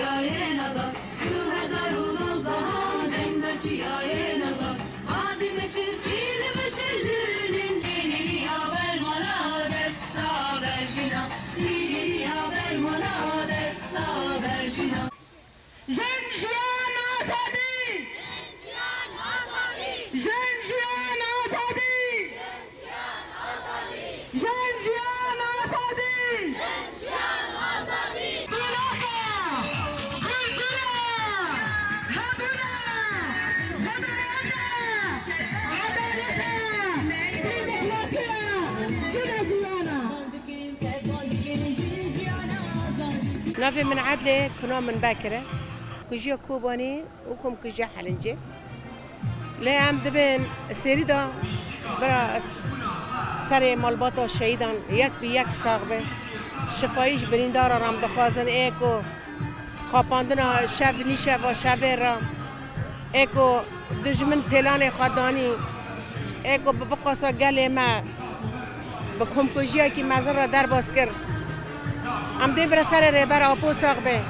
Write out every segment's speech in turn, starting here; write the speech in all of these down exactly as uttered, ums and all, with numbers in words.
Çiyayên azad, du hezar û nozdehan dengda çiyayên azad. Hadî meşin, tîl meşin jinin, tîlîliya bermana desta berjina, tîlîliya bermana desta berjina. Jin jiyan azadî! Jin jiyan azadî! Jin jiyan azadî! Dûlaka! Gulgula! Hebûna! Xwedayeke! Edalete! Demokrasiya! Jina jiyana! Navê min Edlê, kuna min Bekir e. Kujiya Kobanê û komkujiya Helincê. Lê em dibên serî de bira s-, serê malbata şehîdan yek bi yek sax be. Şifayî ji birîndara re em dixwazin, ê ku xapandina şev nîşeva şevê re, ê ku dijmin pêlanê xwe danî, ê ku bi biqasa gelê me bi komkujiyekî mezin re derbas kir. Em dê bira serê Rêber Apo sax be.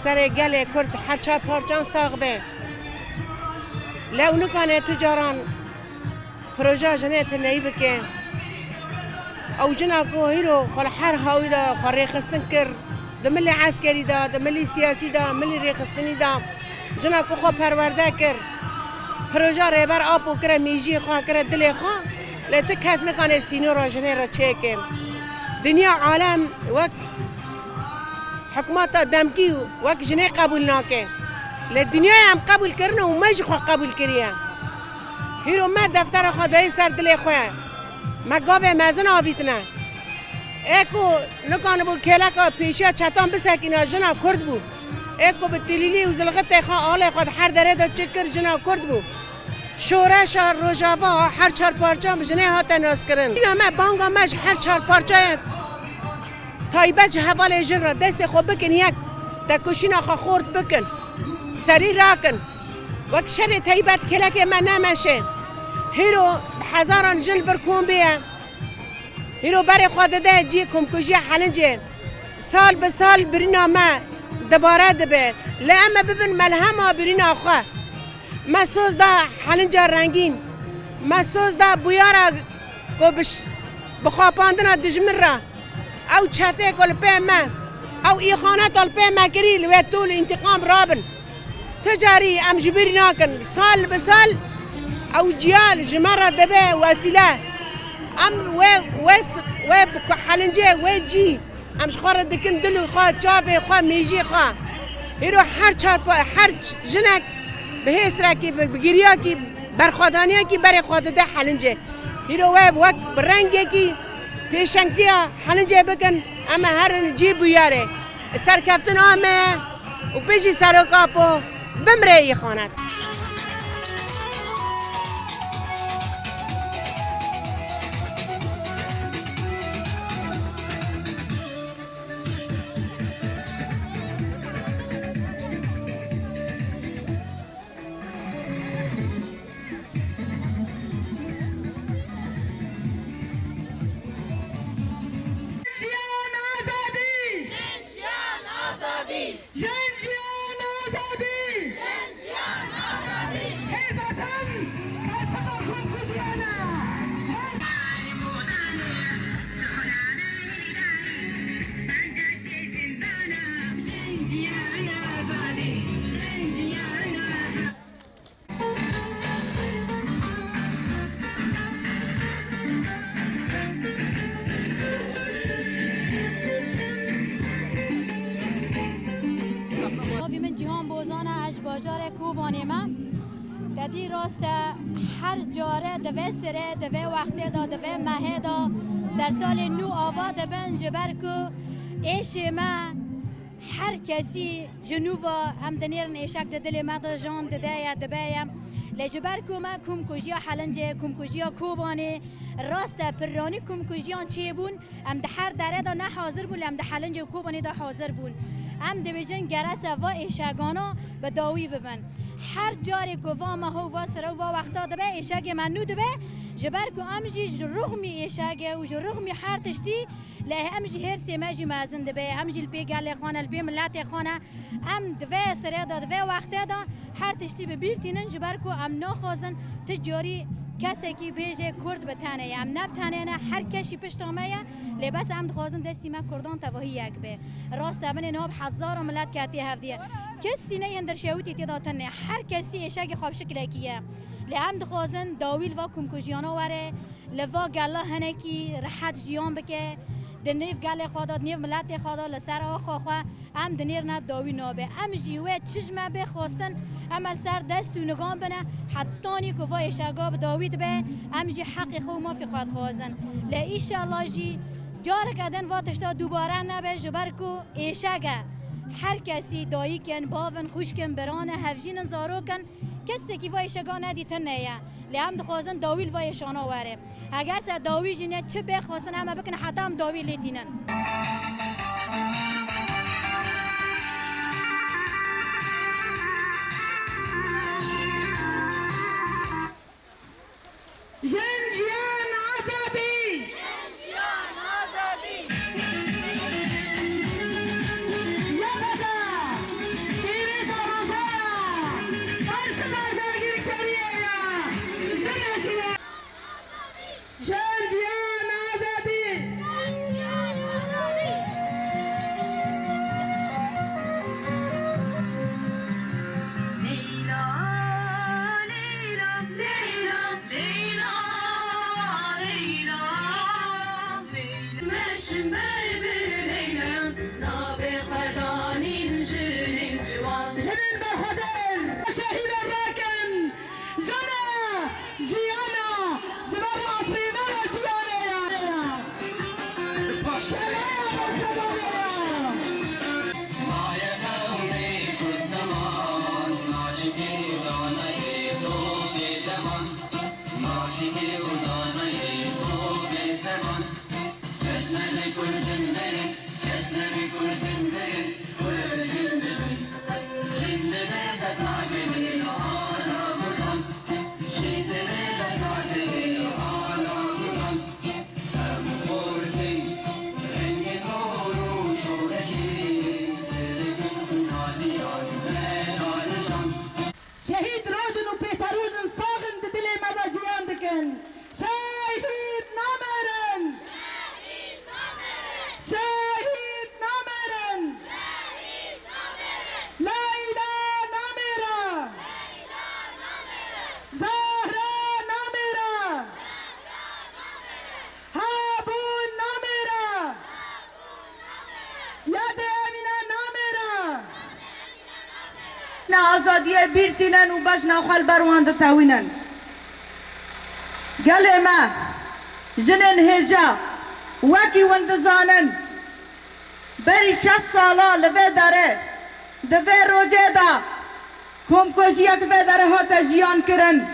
Serê gelê Kurd her çar parçan sax be. Lew nikane tu caran proja jinê tu neyî bike. Ew cina ku hîro xwe li her hawî de xwe rêxistin kir, di milê eskerî de, di milî siyasî de, milî rêxistinî de, cina ku xwe perwerde kir, proja Rêber Apo kire mîjiyê xwe, kire dilê xwe, lê tu kes nikane sînora jinê re çêke. Dinya alem wek Hikûmeta demkî wek jinê qebûl nake. Lê dinyayê em qebûl kirine û me jî xwe qebûl kiriye. Hîro me deftera xwe dayê ser dilê xwe. Me gavê mezin avîtine. Ê ku nikanibû kêleka pêşiya çetan bisekîna jina Kurd bû. Ê ku bi tilîlî û zilxitê xwe alê xwe di her derê de çi kir jina Kurd bû. Şoreşa Rojava her çar parça bi jinê hate naskirin. Îna me banga me ji her çar parçayê taybet ji hevalê jin re destê xwe bikin yek, tekoşîna xwe xort bikin, serî rakin. Wek şerê taybet kêlekê me nemeşe. Hîro bi hezaran jin li vir kom bêye. Hîro berê xwe dide cihê komkujiya Helincê. Sal bi sal birîna me dibare dibe. Lê em ê bibin melhema birîna xwe. Me soz da Helinca rengîn. Me soz da bûyera ku bi ş-, bi xapandina dijmin re, ew çetê ku li pê me, ew îxaneta li pê me kirî, li wê tûl întiqam rabin. Tu carî em ji bîr nakin. Sal bi sal ew ciya ji me re dibe wesîle. Em wê, wê s-, wê bi ku Helincê wê cî. Em ji xwe re dikin dil û xwe, çavê xwe, mêjiyê xwe. Îro her çar pa-, her ç-, jinek bi hêsirekî, bi, bi giriyakî, berxwedaniyekî berê xwe dide Helincê. Îro we wek bi rengekî pêşengtiya Helincê bikin, em ê herin cî bûyerê. Serkeftin a me ye û bijî Serok Apo. Bimre îxanet. Jiyan azadî! Jiyan azadî! Jin jiyan azadî! Jin jiyan azadî! Hêza Şam, Berxwedar Xumkujiyana! Jin jiyan azadî! Jin jiyan azadî! Navê min Cîhan Bozan e, ez ji bajarê Kobanê me. Te dî rast e, her care di vê sirê, di vê wextê de, di vê mehê de sersalê nû ava dibin, ji ber ku êşê me her kesî ji nû ve em dinêrin êşek di dilê me de jan dide ye, dibe ye. Lê ji ber ku me komkujiya Helincê, komkujiya Kobanê, rast e, pirranî komkujiyan çêbûn, em di her derê de ne hazir bûn, lê em di Helincê û Kobanê de hazir bûn. Em dibêjin gerese va êşegana bi dawî bibin. Her carê ku va meha û va sira û va wexta dibe, êşegê me nû dibe, ji ber ku em jî ji rixmî êşegê û ji rixmî her tiştî Lê em jî hêrsê me jî mezin dibe, em jî li pê gelê xwe ne, li pê miletê xwe ne. Em di vê sirê de, di vê wextê de her tiştî bi bîr tînin, ji ber ku em naxwazin ti carî kesekî bêje Kurd bi tenê ye. Em ne bi tenê ne, her kes jî pişta me ye, lê bes em dixwazin destî me Kurdan tevahî yek be. Rast e, binê niha bi hezaran milet ketiye hevdî. Kesî neyê hindir şewitî tê de tune, her kesî êşegê xwe bi şikilekî ye. Lê em dixwazin dawî li va komkujiyana were, li va gela hinekî rehet jiyan bike, di nêv gelê xwe de, di nêv miletê xwe de, li ser axa xwe em dinêrine dawî nabe. Em jî wê çi ji me bê xwestin, em li ser dest û nigan bine, hetanî ku va êşega bi dawî dibe, em jî heqê xwe û mafê xwe dixwazin. Lê îşallah jî careke din va tişta dubare nebe, ji ber ku êşeg e. Her kesî, dayik in, bav in, xwişk in, biran e, hevjîn in, zarok in, kesekî va êşega nedîtine ye. Lê em dixwazin dawî li va êşana were. Heger se dawî jî ne çi bê xwestin em ê bikin heta em dawî lê tînin. Jin, jiyan, azadî! Jin, jiyan, azadî! Yepeza! Pîrîza roja ya! Her sibar bergirkeriyê ya! Jin e jiyan! Jin, jiyan, azadî! Leyla, Leyla, Leyla, Leyla, Leyla, Leyla. Meşin ber bi Leyla, navê xwe danîn jinên ciwan. Jinên berxwedar, şehîdê rakin. Jana, jiyana, ji ber afirînana jiyanê ya. Şevaya berxwedanê ya. Maye qewmê Kurd zeman, naşikê û danayê to bê zeman. Naşikê û danayê to bê zeman. Kes ne li Kurdin bê, kes ne bi Kurdin bê, Kurdin dibin. Jin divê deta bibê ala Kurdan. Jin divê deta bibê ala Kurdan. Em Kurdin, rengê zor û şoreşî, sirê bin û nadiyan me danişan. Şehîd roj in û pêşeroj in, sax in, di dilê me de jiyan dikin. Şehîd namerin! Şehîd namerin! Leyla namêre! Zehra namêre! Hebûn namêre! Yadê Emîne namêre! Ne azadiyê bîr tînin û bejna xwe li ber wan ditewînin. Gelê me, jinên hêja, wekî hûn dizanin, berî şeş sala li vê derê, di vê rojê de, komkujiyek vê derê hate jiyan kirin.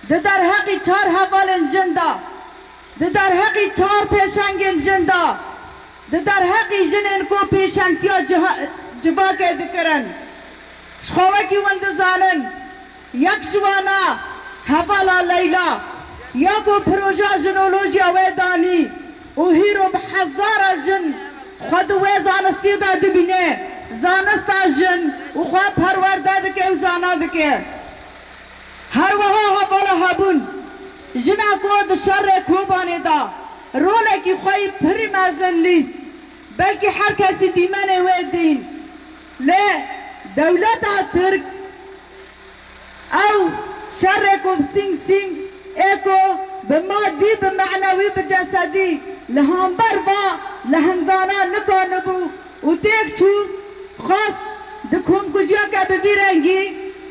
Di derheqî çar hevalên jin de, di derheqî çar pêşengên jin de, di derheqî jinên ku pêşengtiya ciha-, civakê dikirin. Ji xwe wekî hûn dizanin, yek ji wana hevala Leyla ya ku proja jinolojiya wê danî û hîro bi hezara jin xwe di wê zanistî de dibîne, zanista jin û xwe perwerde dike û zana dike. Her wiha hevala Hebûn, jina ku di şerê Kobanê de rolekî xwe yî pirî mezin lîst, belkî her kesî dîmenê wê dîn. Lê dewleta Tirk ew şerê ku bi Sîng Sîng ê ku bi madî, bi menewî, bi cesedî li hember va lehengana nikanibû û têk çû, xwest di komkujiyeke bi vî rengî,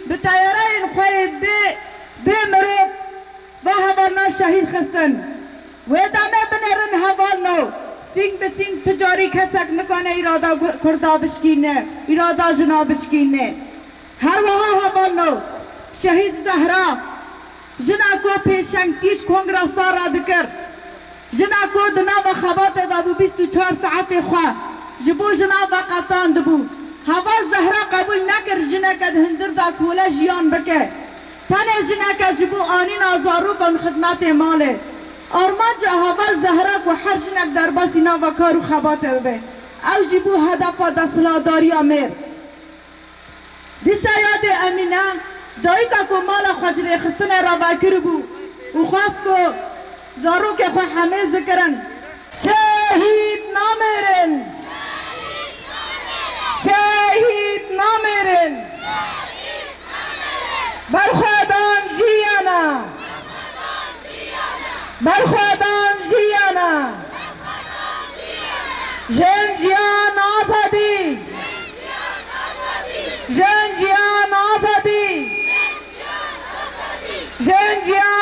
bi teyareyên xwe yê bê, bê mirov va hevalna şehîd xistin. Wê demê binêrin hevalno, Sîng bi Sîng ti carî kesek nikane îrada gu-, Kurda bişkîne, îrada jina bişkîne. Her wiha hevalno, şehîd Zehra, jina ku pêşengtî ji kongresa re dikir, jina ku di nava xebatê de bû bîst û çar saetê xwe ji bo jina veqetandibû. Heval Zehra qebûl nekir jineke di hundir de kole jiyan bike. Tenê jineke ji bo anîna zarokan xizmetê malê. Armanca heval Zehra ku her jinek derbasî nava kar û xebatê bibe. Ew jî bû hedefa desthilatdariya mêr. Dîsa yadê Emîne, dayika ku mala xwe ji rêxistinê re vekiribû û xwest ku zarokê xwe hemêz dikirin. Şehîd namêrin! Şehîd namêrin! Berxwedan jiyana! Berxwedan jiyana! Jin jiyan azadî! Jin jiyan azadî! Jin jiyan